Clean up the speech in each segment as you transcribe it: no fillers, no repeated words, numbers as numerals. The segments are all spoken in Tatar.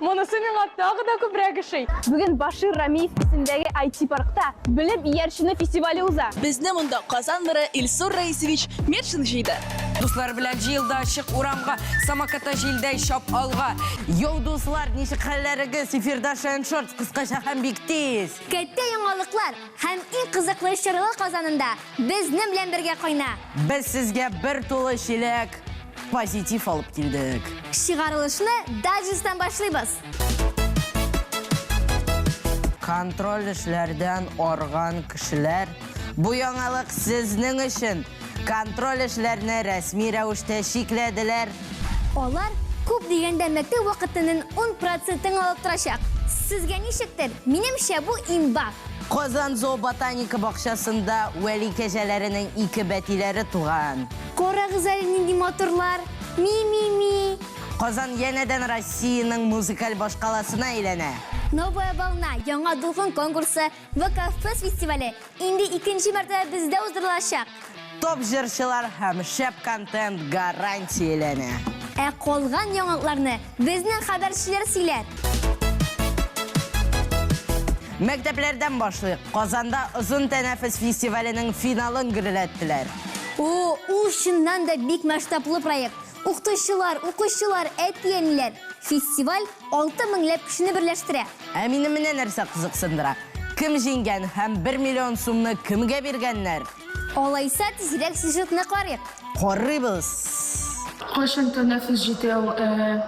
монысы миңа тагы да күбрәк ошый. Бүген Башир Рамиев исемендәге IT-паркта Белем иярчене фестивале уза. Безне монда Казан мэры Илсур Раисович Метшин җыйды. Дуслар белән җыел да чык урамга, Самокатта җилдәй чап алга. Йоу, дуслар, ничек хәлләрегез? Эфирда Шаян Шортс, кыскача һәм бик тиз. Кәттә яңалыклар һәм иң кызыклы чаралар Казанында безнең белән бергә кайна! Без сезгә бер тулы чиләк позитив алып килдек. Чыгарылышны дайджесттан башлыйбыз. Контроль эшләрдән арган кешеләр, бу яңалык сезнең өчен! Контроль эшләрне рәсми рәвештә чикләделәр. Алар күп дигәндә мәктәп вакытының 10 процентын алып торачак. Сезгә ничектер, минемчә, бу имба. Казан зооботаника бакчасында Вәли кәҗәләренең ике бәтиләре туган. Карагыз әле нинди матурлар! Ми-ми-ми! Казан янәдән Россиянең музыкаль башкаласына әйләнә. Новая волна, Яңа дулкын конкурсы, VK Fest фестивале инде икенче мәртәбә бездә уздырылачак. Топ җырчылар һәм шәп контент гарантияләнә. Ә калган яңалыкларны безнең хәбәрчеләр сөйләр. Мәктәпләрдән башлыйк. Казанда Озын тәнәфес фестиваленең финалын гөрләттеләр. О, ул чыннан да бик масштаблы проект. Укытучылар, укучылар, әти-әниләр. Фестиваль алты меңләп кешене берләштерә. Ә мине менә нәрсә кызыксындыра. Кем җиңгән һәм бер миллион сумны кемгә биргәннәр? Алайса тизрәк сюжетны карыйк. Карыйбыз. Кайчан тәнәфес җитә ул, ә?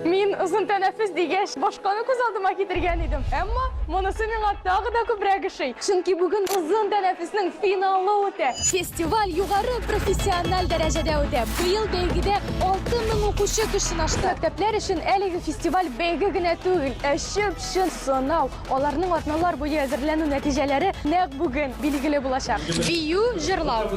Мин озын тәнәфес дигәч, башканы күз алдыма китергән идем. Әмма монысы миңа тагы да күбрәк ошый. Чөнки бүген озын тәнәфеснең финалы үтә. Фестиваль югары профессиональ дәрәҗәдә үтә. Быел бәйгедә 6000 укучы көч сынашты. Мәктәпләр өчен әлеге фестиваль бәйге генә түгел, ә чып-чын сынау. Аларның атналар буе әзерләнү нәтиҗәләре нәкъ бүген билгеле булачак. Бию, җырлау.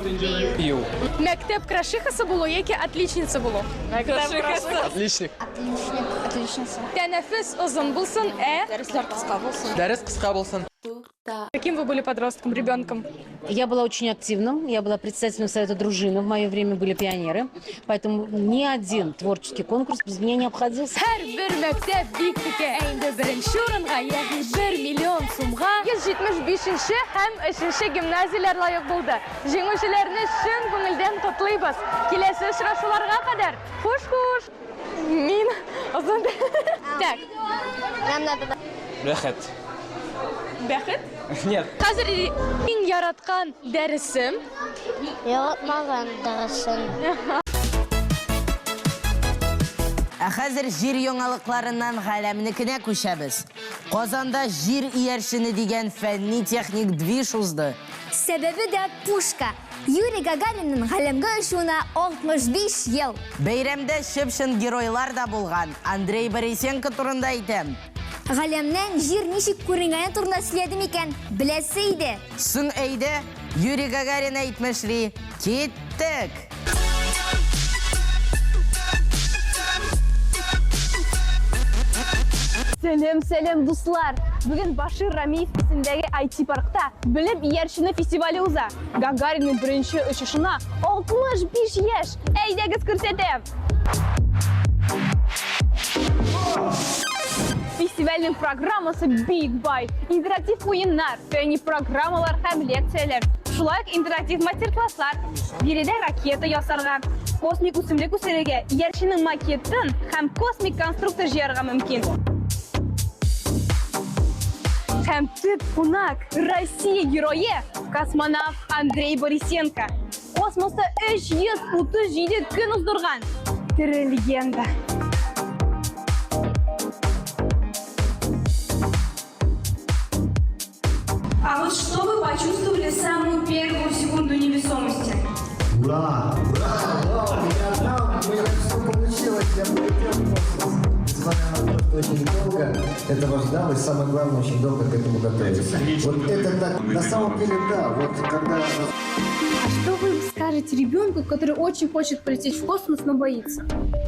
Бию. Мәктәп крошихасы булу яки отличница булу. Мәктәп крошихасы. Отличник. Отличник, отличница. Тәнәфес озын булсын, ә Дәресләр кыска булсын. Дәрес кыска булсын. Каким вы были подростком, ребенком? Я была очень активным, я была председателем совета дружины, в мое время были пионеры, поэтому ни один творческий конкурс без меня не обходился. Һәрбер мәктәп бик текә, ә инде беренче урынга, ягъни 1 миллион сумга 175 нче һәм 3 нче гимназияләр лаек булды. Җиңүчеләрне чын күңелдән котлыйбыз. Киләсе очрашуларга кадәр, хуш-хуш! Мин озын. Так. Нам надо. Бәхет. Бәхет? Нет. Хәзер иң яраткан дәресем. Яратмаган дәресем. Ә хәзер җир яңалыкларыннан галәмнекенә күчәбез. Казанда Җир иярчене дигән фәнни-техник движ узды. Сәбәбе дә пушка. Юрий Гагаринның галәмгә очуына 65 ел. Бәйрәмдә чып-чын геройлар да булган. Андрей Борисенко турында әйтәм. Галәмнән Җир ничек күренгәне турында сөйләде микән? Беләсе иде. Соң әйдә, Юрий Гагарин әйтмешли, киттек! Сәлам, сәлам, дуслар! Бүген Башир Рамиев исемендәге IT-паркта Белем иярчене фестивале уза. Гагаринның беренче очышына 65 яшь! Әйдәгез күрсәтәм! Фестивальнең программасы бик бай. Интерактив уеннар, фәнни программалар һәм лекцияләр. Шулай ук интерактив мастер-класслар. Биредә ракета ясарга, космик үсемлек үстерергә, иярченең макетын һәм космик конструктор җыярга мөмкин. Һәм төп кунак Россия герое, космонавт Андрей Борисенко. Космоста 337 көн уздырган. Тере легенда. А вот что вы почувствовали самую первую секунду невесомости? Ура! Ура! Вау! Я там! У меня все получилось! Я полетел в космос! Несмотря на то, что очень долго. Этого ждал и, самое главное, очень долго к этому готовился. Вот это так, на самом деле, да, вот когда... А что вы скажете ребенку, который очень хочет полететь в космос, но боится?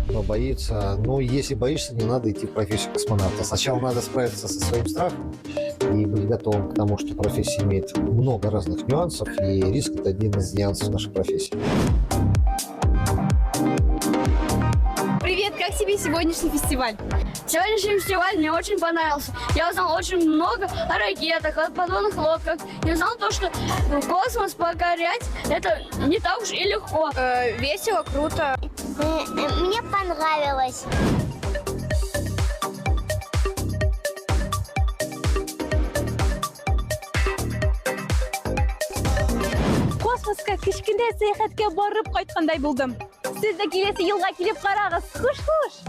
Но боится, ну, если боишься, не надо идти в профессию космонавта. Сначала надо справиться со своим страхом и быть готовым к тому, что профессия имеет много разных нюансов, и риск – это один из нюансов нашей профессии. Привет, как тебе сегодняшний фестиваль? Сегодняшний фестиваль мне очень понравился. Я узнал очень много о ракетах, о подводных лодках. Я узнал то, что космос покорять это не так уж и легко. Весело, круто. Мне понравилось. Космоска кечкенә сәяхәткә барып кайткандай булдым. Сез дә киләсе елга килеп карагыз. Хуш-хуш!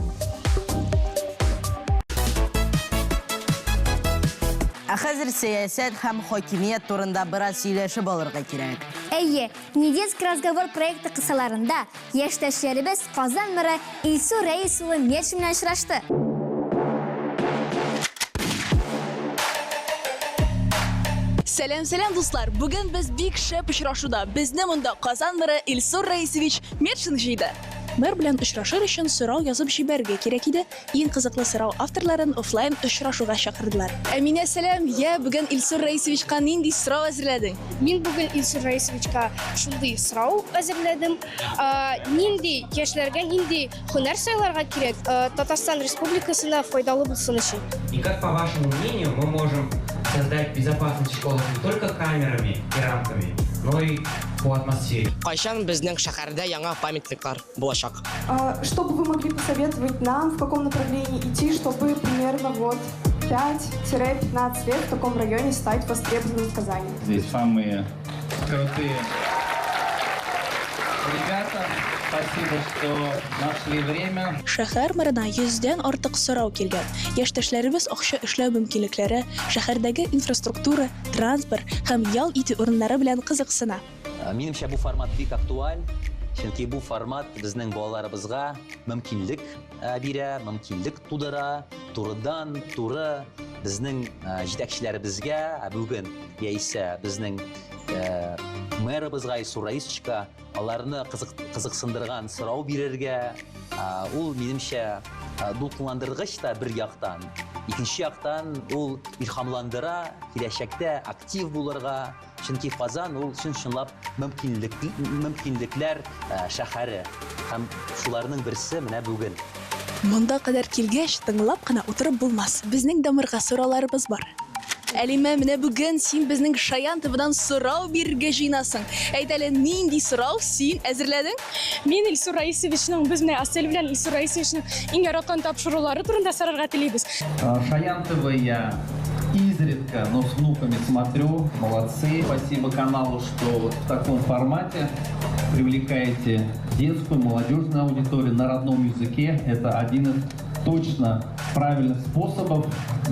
Ә хәзер сәясәт һәм хакимият турында бераз сөйләшеп алырга кирәк. Әйе, Недетский разговор проекты кысаларында яшьтәшләребез Казан мэры Илсур Рәис улы Метшин белән очрашты. Сәлам, сәлам, дуслар! Бүген без бик шәп очрашуда. Безне монда Казан мэры Илсур Рәисович Метшин җыйды. Мэр белән очрашыр өчен сорау язып җибәрергә кирәк иде. Иң кызыклы сорау авторларын офлайн очрашуга чакырдылар. Әминә, сәлам! Я, бүген Илсур Рәисовичка нинди сорау әзерләдең? Мин бүген Илсур Рәисовичка шундый сорау әзерләдем. Нинди яшьләргә нинди һөнәр сайларга кирәк, Татарстан Республикасына файдалы булсын өчен? И как, по вашему мнению, мы можем создать безопасность в школах не только камерами и рамками, но и по атмосфере? Кайчан безнең шәһәрдә яңа памятниклар булачак? Что бы вы могли посоветовать нам, в каком направлении идти, чтобы примерно вот 5-15 лет в таком районе стать востребованным в Казани? Здесь самые крутые ребята. Спасибо, что нашли время. Шәһәр мэрына йөздән артык сорау килгән. Яшьтәшләребез акча эшләү мөмкинлекләре, шәһәрдәге инфраструктура, транспорт һәм ял итү урыннары белән кызыксына. Минемчә, бу формат бик актуаль, чөнки бу формат безнең балаларыбызга мөмкинлек бирә, мөмкинлек тудыра, турыдан туры безнең җитәкчеләребезгә, ә бүген яисә безнең мэрыбызга Илсур Раисовичка аларны кызыксындырган сорау бирергә, ул минемчә дулкынландыргыч та бер яктан, икенче яктан ул илһамландыра, киләчәктә актив булырга, чөнки Казан ул чын-чынлап мөмкинлек, мөмкинлекләр шәһәре һәм шуларның берсе менә бүген. Монда кадәр килгәч, тыңлап кына утырып булмас. Безнең дә мэрга сорауларыбыз бар. Әлимә, менә бүген син безнең Шаян ТВдан сорау бирергә җыенасың. Әйт әле, нинди сорау син әзерләдең? Мин Илсур Раисовичның, без менә Асель белән Илсур Раисовичның иң яраткан тапшырулары турында сорарга телибез. Шаян ТВ я изредка, но с внуками смотрю. Молодцы. Спасибо каналу, что вот в таком формате привлекаете детскую, молодежную аудиторию на родном языке. Это один из точно правильных способов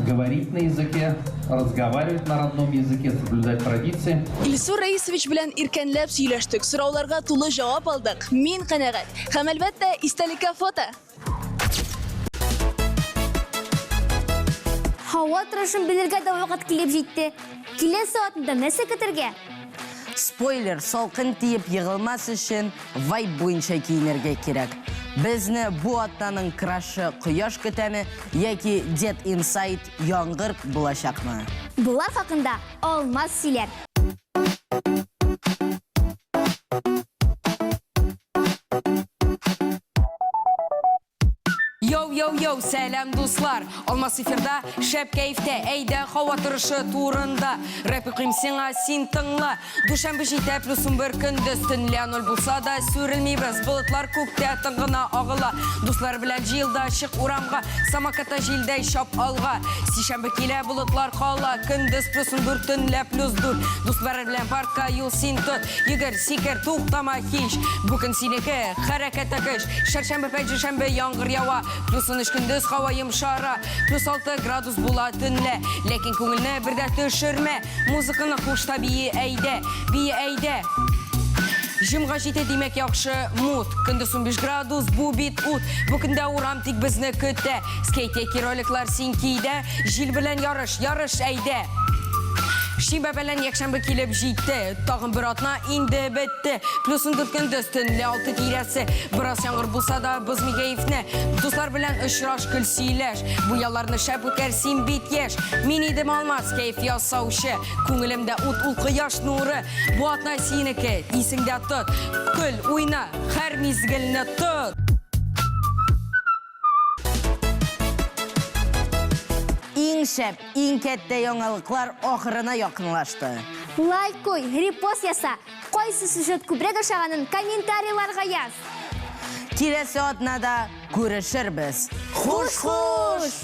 говорить на языке, разговаривать на родном языке, соблюдать традиции. Илсур Раисович белән иркенләп сөйләштек, сорауларга тулы җавап алдык. Мин канәгать. Һәм әлбәттә, истәлеккә фото. Һава торышын белергә дә вакыт килеп җитте. Киләсе атнада нәрсә көтәргә? Спойлер, салкын тиеп егылмас өчен вайб буенча киенергә кирәк. Безне бу атнаның крашы кояш көтәме яки Дед Инсайт яңгыр булачакмы? Болар хакында Алмаз сөйләр. Йоу, йоу, йоу, сәлам, дуслар. Алмаз эфирда, шәп кәефтә, әйдә, һава торышы турында. Рэп укыйм сиңа, син тыңла. Дүшәмбе җитә, плюс 11 көндез, төнлә 0 булса да сүрелмибез. Болытлар күктә тын гына агыла. Дуслар белән җыелда, чык урамга, самокатта җилдәй чап алга. Сишәмбе килә, болытлар кала, көндез плюс 14, төнлә плюс 4. Дуслар белән паркка юл син тот. Йөгер, сикер, туктама һич. Бу көн синеке, хәрәкәттә көч. Чәршәмбе, пәнҗешәмбе яңгыр ява. Плюс 13 көндез һава йомшара. Плюс 6 градус була төнлә. Ләкин күңелне бер дә төшермә. Музыканы куш та бие әйдә. Бие әйдә. Җомга җитә, димәк, яхшы мут. Көндез 15 градус, бу бит ут. Бу көндә урам тик безне көтә. Скейт яки роликлар син кидә. Җил белән ярыш, ярыш әйдә. Шимбә белән якшәмбе килеп җитте. Тагын бер атна инде бетте. Плюс 14 көндез, төнлә 6 тирәсе. Бераз яңгыр булса да, бозмый кәефне. Дуслар белән очраш, көл сөйләш. Бу ялларны шәп үткәр, син бит яшь. Мин идем Алмаз, кәеф ясаучы. Күңелемдә ут, ул кояш нуры. Бу атна синеке, исеңдә тот. Көл, уйна, һәр мизгелне тот. Иң шәп, иң кәттә яңалыклар ахырына якынлашты. Лайк куй, репост яса, кайсы сюжет күбрәк ошаганын комментарийларга яз. Киләсе атнада күрешербез. Хуш-хуш!